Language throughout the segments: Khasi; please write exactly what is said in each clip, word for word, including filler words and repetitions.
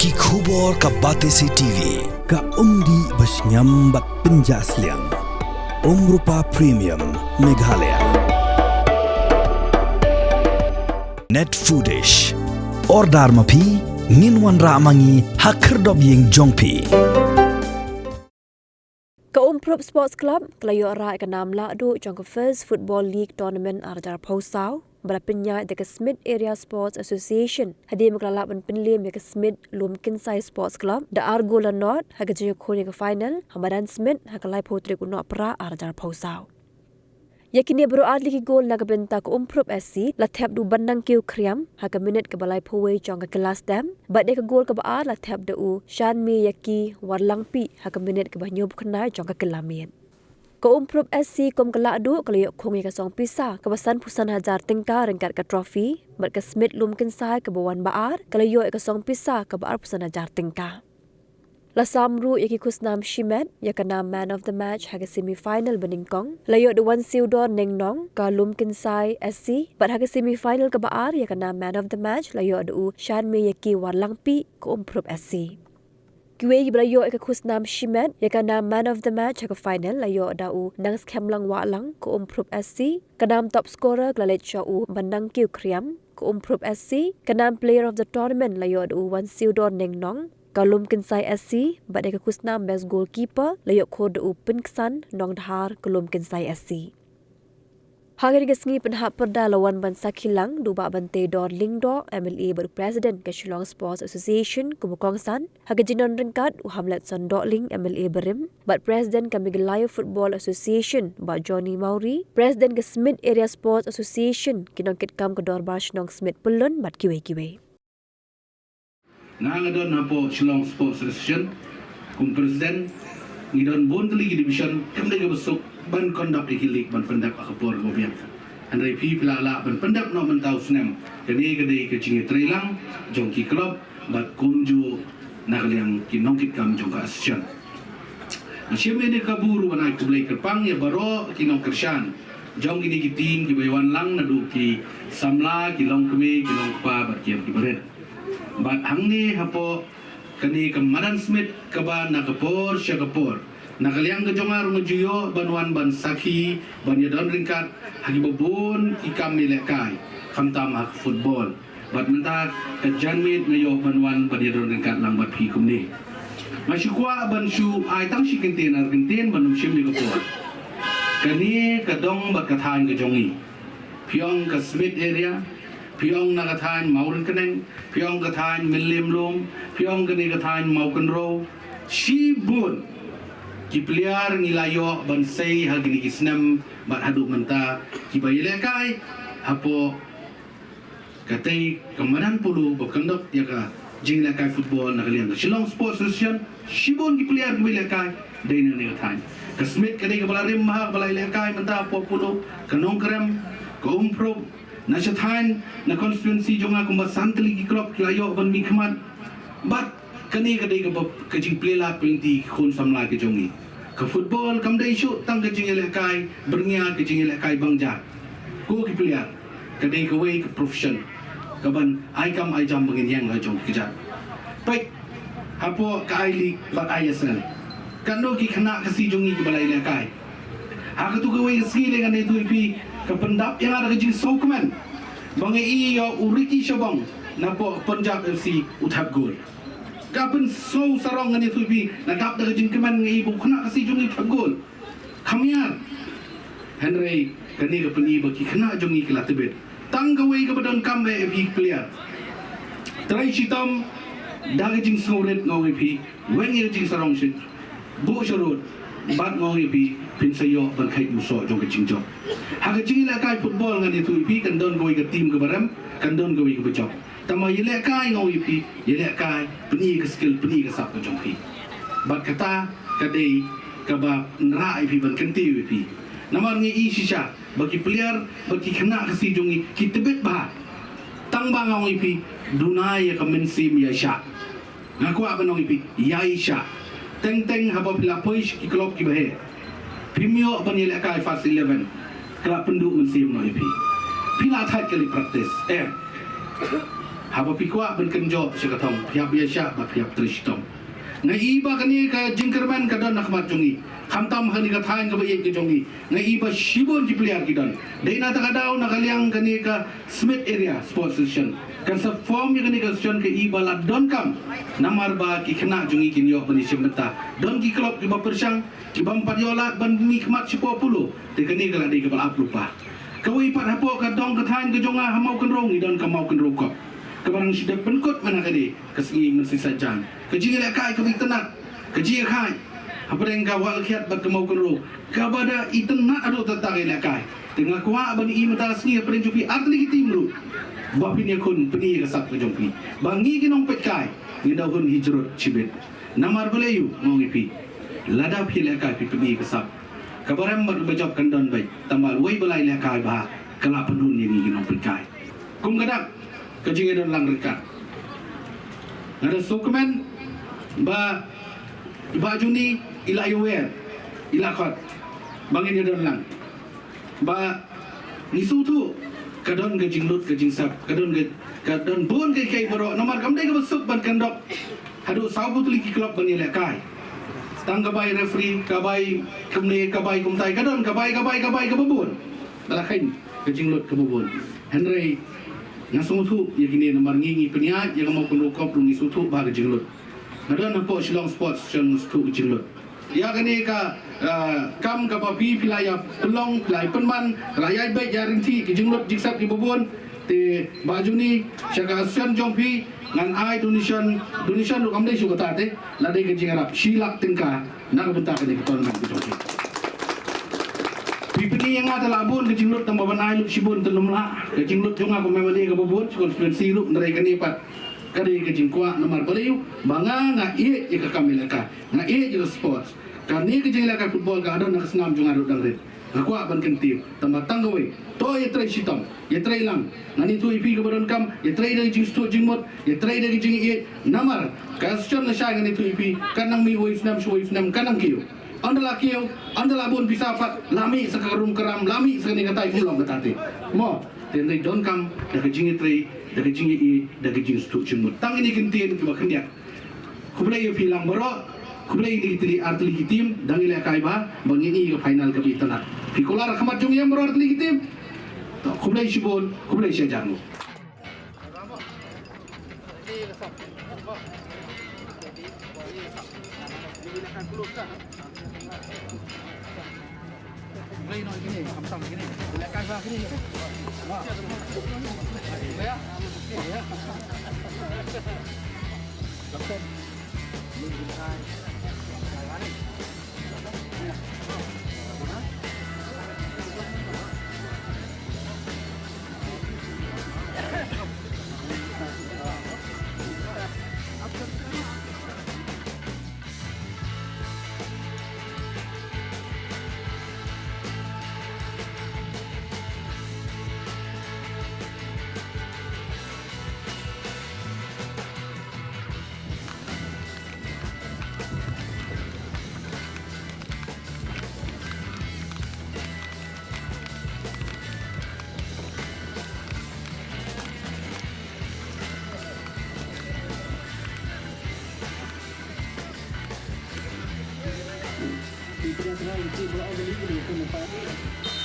Ki khubor ka Batesi T V. Ka umdih ba shngiam bad pynjah sliang. Umrupa Premium Meghalaya. Net Foodish. Order ma phi, ngin wanrah ma ngi ha khyrdop ïing jong phi. Ka Umprup Sports Club ka la ïoh rah ïa ka nam lahduh jong ka First Football League Tournament ar hajar arphew saw, ba la pynïaid da ka Smit Area Sports Association, hadien ba ka la lah ban pynliem ïa ka Smit Lumkynsai Sports Club da ar gol la nod ha ka jingïakhun ïa ka final ha madan Smit ha ka laiphew tarik u Nohprah ar hajar arphew saw. Ïa kine baroh ar tylli ki gol na ka bynta ka Umprup S C la thep da u Bannangkiew Khriam ha ka minit kaba laiphew wei jong ka kylla stem, bad ïa ka gol kaba ar la thep da u Shanmie Ïaki Warlangpih ha ka minit kaba hynñiewphew khyndai jong ka kylla miet. Ka Umprup S C kum ka lahduh ka la ïoh khung ïa ka song pisa kaba sanphew san hajar tyngka ryngkat ka trophy, bad ka Smit Lumkynsai kaba wan ba ar ka la ïoh ïa ka song pisa kaba arphew san hajar tyngka. La sam ruh ïa ki khusnam shimet, ïa ka nam Man of the Match ha ka semi final ba nyngkong la ïoh da u Wansiewdor Nengnong ka Lumkynsai S C, bad ha ka semi final kaba ar ïa ka nam Man of the Match la ïoh da u Shanmie Ïaki Warlangpih ka Umprup S C. Kiwei kiba la ïoh ïa ka khusnam shimet, ïa ka nam Man of the Match ha ka final la ïoh da u Nangskhem Langwahlang ka Umprup S C, ka nam top scorer ka la leit sha u Bannangkiew Khriam ka Umprup S C, ka nam Player of the Tournament la ïoh da u Wansiewdor Nengnong ka Lumkynsai S C, bad ïa ka khusnam Best Goalkeeper la ïoh khur da u Pynksan Nongdhar ka Lumkynsai S C. Ha kane ka sngi pynhap pyrda la wan ban sakhi lang da u Bah Banteidor Lyngdoh, M L A bad u President ka Shillong Sports Association kum u kongsan, ha ka jingdon ryngkat u Hamletson Dohling, M L A barim, bad President ka Meghalaya Football Association Bah Johnny Mawrie, President ka Smit Area Sports Association, ki nongkitkam ka Dorbar Shnong Smit Pyllun bad kiwei kiwei. Nga, nga don hapoh Shillong Sports Association kum president. Ngi don bun tylli ki division, kam dei kaba suk ban conduct ïa ki league ban pyndep ha ka por kaba biang. Hynrei phi, phi la lah ban pyndep noh mynta u snem. Kane ka dei ka jingïatreilang jong ki club bad kumjuh na ka liang ki nongkitkam jong ka association. Nga shim ïa kane ka burom ban ai khublei kyrpang ïa baroh ki nongkyrshan jong kine ki team kiba ïawan lang, naduh ki samla, ki longkmie, ki longkpa bad ki ïam ki barit. Bad hangne hapoh kane ka madan Smit kaba na ka por sha ka por, na ka liang ka jong nga ruh nga ju ïoh ban wan ban sakhi, ban ïadon ryngkat ha kiba bun ki kam ïalehkai, khamtam ha ka football. Bad mynta ka janmiet nga ïoh ban wan ban ïadon ryngkat lang bad phi kumne. Nga shu kwah ban shu ai tang shi kyntien ar kyntien ban ym shim ïa ka por. Kane ka dong bad ka thaiñ ka jong ngi. Phi ong ka Smit area, phi ong na ka thaiñ Mawryngkneng, phi ong ka thaiñ Mylliem Lum, phi ong kane ka thaiñ Mawkynrew. Shibun ki player ngi la ïoh ban sei ha kine ki snem bad haduh mynta kiba ïalehkai hapoh katei ka madan Polo ba conduct ïa ka jingïalehkai football na ka liang ka Shillong Sports Association. Shibun ki player kiba ïalehkai dei na kane ka thaiñ. Ka Smit ka dei kaba la rim bha, kaba la ïalehkai mynta hapoh Polo, ka Nongkrem, ka Umprup, na sha thaiñ, na constituency jong nga kumba san tylli ki club ki la ïoh ban mihkhmat. Bad kane ka dei kaba, ka jingplie lad pynti ki khun samla ki jong ngi. Ka football kam dei shuh tang ka jingïalehkai byrngem, ka jingïalehkai bangjat. Ko ki player, ka dei kawei ka profession kaban ai kam ai jam ba ngin ïeng la jong ki kjat. Peit hapoh ka I-League bad I S L, katno ki khynnah Khasi jong ngi kiba la ïalehkai. Ha katu kawei ka sngi lei ngan ïathuh ïa phi, ka pyndap ïa nga da ka jingsngewkmen ba nga i ïa u Ricky Shabong napoh Punjab F C u thep gol. Ka pynsngewsarong ngan ïathuh ïa phi, na dap da ka jingkmen nga i ba u khynnah Khasi jong ngi u thep gol. Kham ïar. Hynrei kane ka pyni ba ki khynnah jong ngi ki la tbit. Tang kawei kaba donkam eh ïa phi ki player. Trai shitom da ka jingsngewrit nga ong ïa phi, weng ïa ka jingsarong sha, buh sharud, bad nga ong ïa phi, phin sa ïoh ban kheit u soh jong ka jingjop. Ha ka jingïalehkai football ngan ïathuh ïa phi, kan don kawei ka team kaba rem, kan don kawei kaba jop. Tangba ïalehkai nga ong ïa phi, ïalehkai pyni ka skill, pyni ka sap ka jong phi. Bad kata ka dei kaba nrah ïa phi ban kyntiew ïa phi. Namar ngi i shisha ba ki player, ba ki khynnah Khasi jong ngi ki tbit bha. Tangba nga ong ïa phi, duna ïa ka mynsiem ïaishah. Nga kwah ban ong ïa phi, ïaishah. Teng teng haba phi la poi sha ki club kiba heh, phim ïoh ban ïalehkai first eleven. Ka la pynduh mynsiem noh ïa phi. Phi la thait kali practice. Eh. Haba phi kwah ban kynjoh sha ka thong, phi hap ïa shah bad phi hap trei shitom. Nga i ba kane ka jingkyrmen ka don ha khmat jong ngi. Khamtam ha kane ka thaiñ kaba ïeit ka jong ngi, nga i ba shibun ki player ki don. Dei na kata ka daw na ka liang kane ka Smit Area Sports Association kan sa form ïa kane ka association, ka i ba la donkam. Namar ba ki khynnah jong ngi kin ïoh ban ïashim bynta. Don ki club kiba pyrshang, ki bym pat ïoh lad ban mihkhmat shapoh Polo. Te kane ka la dei kaba la ap lypa. Kawei pat hapoh ka dong ka thaiñ ka jong nga ha Mawkynrew, ngi don ka Mawkynrew Cup kaba nang shu dep pynkut mynta ka dei ka sngi Mynsisait Jaiñ. Ka jingïalehkai kaba itynnat, ka jingïakhaid hapdeng ka Wah Lakhiat bad ka Mawkynrew kaba da itynnat haduh katta ka ïalehkai. Te nga kwah ban i mynta ka sngi hapdeng jong phi artylli ki team ruh, ba phin ïakhun pyni ïa ka sap ka jong phi, ba ngi ki nongpeitkai ngin da hun hijrut shibit. Namar balei ïoh, nga ong ïa phi, lada phi lehkai phi pyni ïa ka sap, kaba rem bad kaba jop kan don beit, tangba uwei ba la lehkai bha ka la pynhun ïa ngi ki nongpeitkai. Kum ka dak, ka jingïadon lang ryngkat, nga da sngewkmen ba i Bah Juni i la ïawer, i la khot ba ngin ïadon lang. Ba ngi sngewthuh ka don ka jinglut ka jingsep, ka don ka, ka don bun kiei kiei baroh. Namar kam dei kaba suk ban kyndok haduh sawphew tylli ki club ban ïalehkai. Tang ka bai referee, ka bai kumne, ka bai kumtai, ka don ka bai, ka bai, ka bai kaba bun. Ba la kheiñ ka jinglut kaba bun. Hynrei nga sngewthuh ïa kine namar ngi, ngi pynïaid ïa ka Mawkynrew Cup ruh ngi sngewthuh ba ka jinglut. Nga don hapoh Shillong Sports, shen nga sngewthuh ka jinglut. Ïa kane ka, ah, kam kaba phi, phi la ïa pynlong, phi la ïa pynman, la ïa beit ïa ryntih ki jinglut jingsep kiba bun. Te Bah Juni, sha ka association jong phi ngan ai donation, donation ruh kam dei shu katta te, la dei ka jingïarap shi lak tyngka na ka bynta kane ka tournament ka jong phi. Phi pyni ïa nga te la bun ka jinglut, tangba ban ai lut shibun te ym lah. Ka jinglut jong nga kum M L A kaba bun sha constituency ruh, hynrei kane pat ka dei ka jingkwah namar balei ïoh, ba nga, nga ïeit ïa ka kam ïalehkai. Nga ïeit ïa ka sports. Kane ka jingïalehkai football ka don ha ka snam jong nga ruh dang rit. Nga kwah ban kyntiew. Tangba tang kawei, to ïatrei shitom, ïatrei lang. Ngan ïathuh ïa phi kaba donkam, ïatrei da ka jingsngewthuh jingmut, ïatrei da ka jingïeit. Namar ka association lashai, ngan ïathuh ïa phi, kan nang mih uwei u snem sha uwei u snem, kan nang kiew. Ynda la kiew, ynda la bun pisa pat, la mih sa ka rum ka ram, la mih sa kane katai, ym long katta te. Mo, te ngi donkam da ka jingïatrei, da ka jingïeit, da ka jingsngewthuh jingmut. Tang kine ki ktien kiba khyndiat. Khublei ïa phi lang baroh. Khublei ïa kine ki tylli ar tylli ki team, dang ïalehkai bha, ba ngin ïoh ïa ka final kaba itynnat. Phi kular ha khmat jong ngi em baroh ar tylli ki team. To, khublei shibun, khublei shihajar nguh.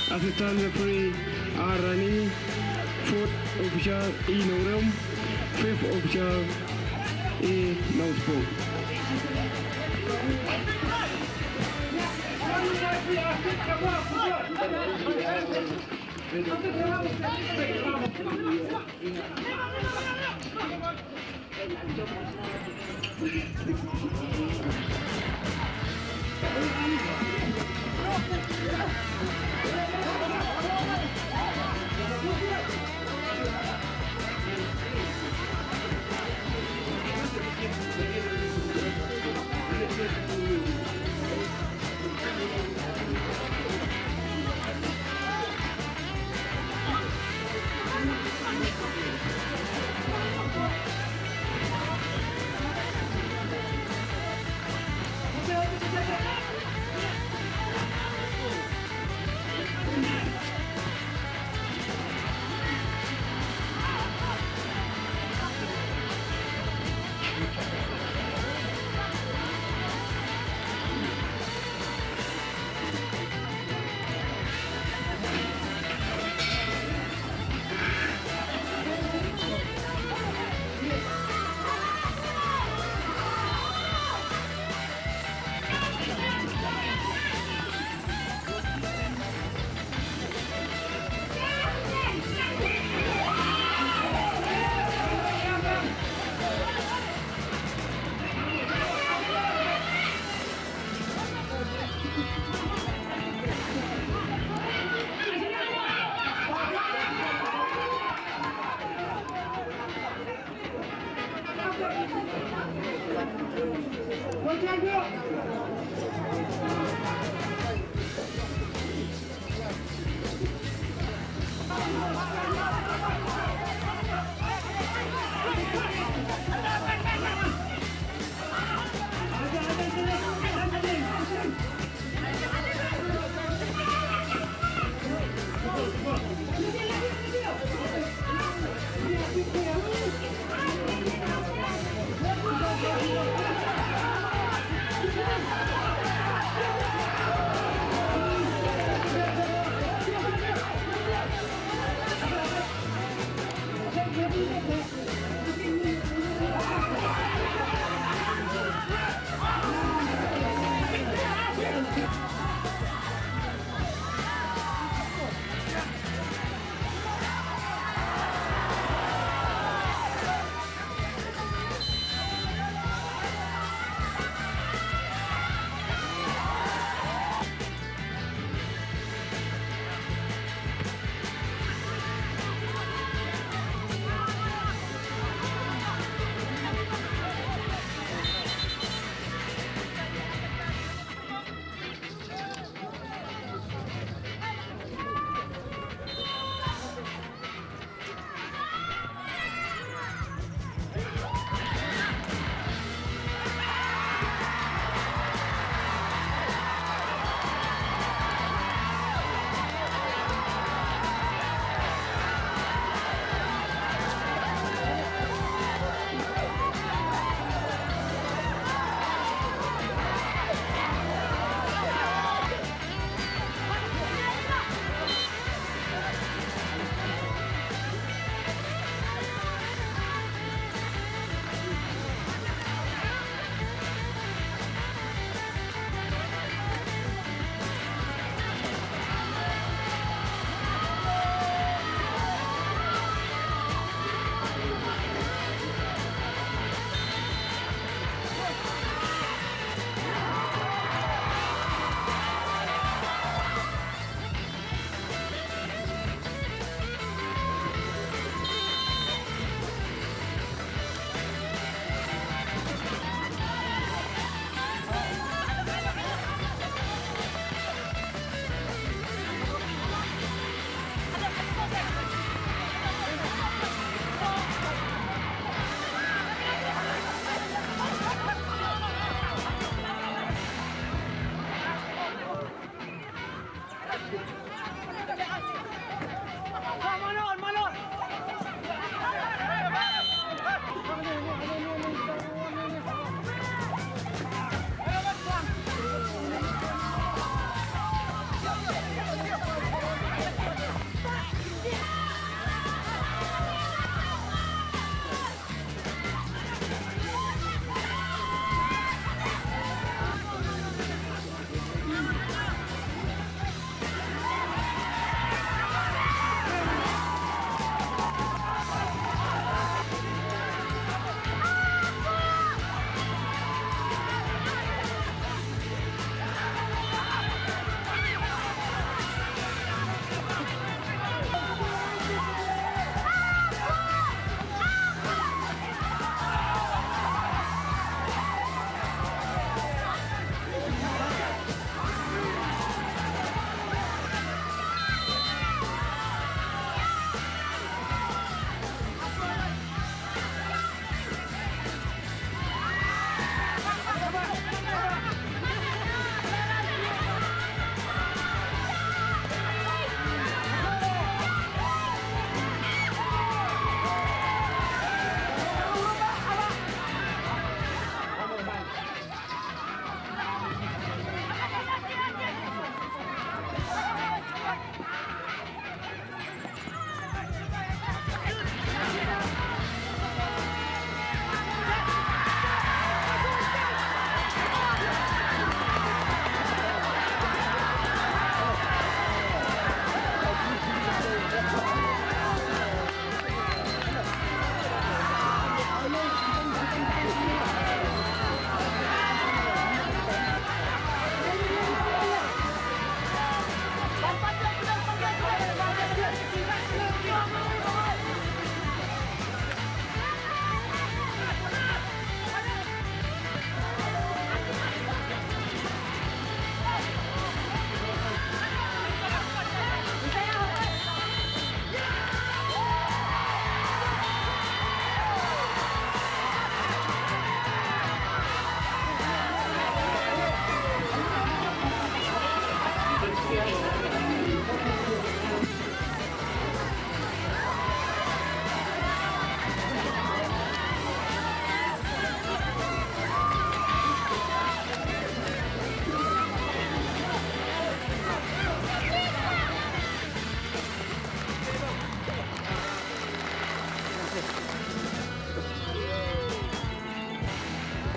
Assistant referee R Rani, fourth official E Nongrum, fifth official E Nongspung.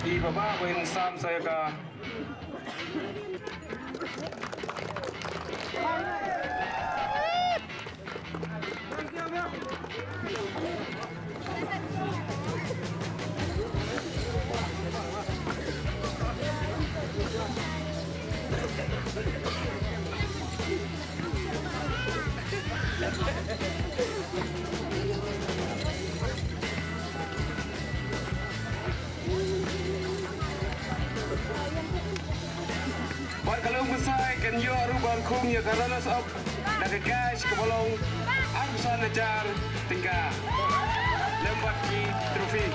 Ki baba ba in sam sa ïa ka. Bad ka long Mawsai kan ïoh ruh ban khung ïa ka runners up da ka cash kaba long arphew san hajar tyngka lem bad ki trophy.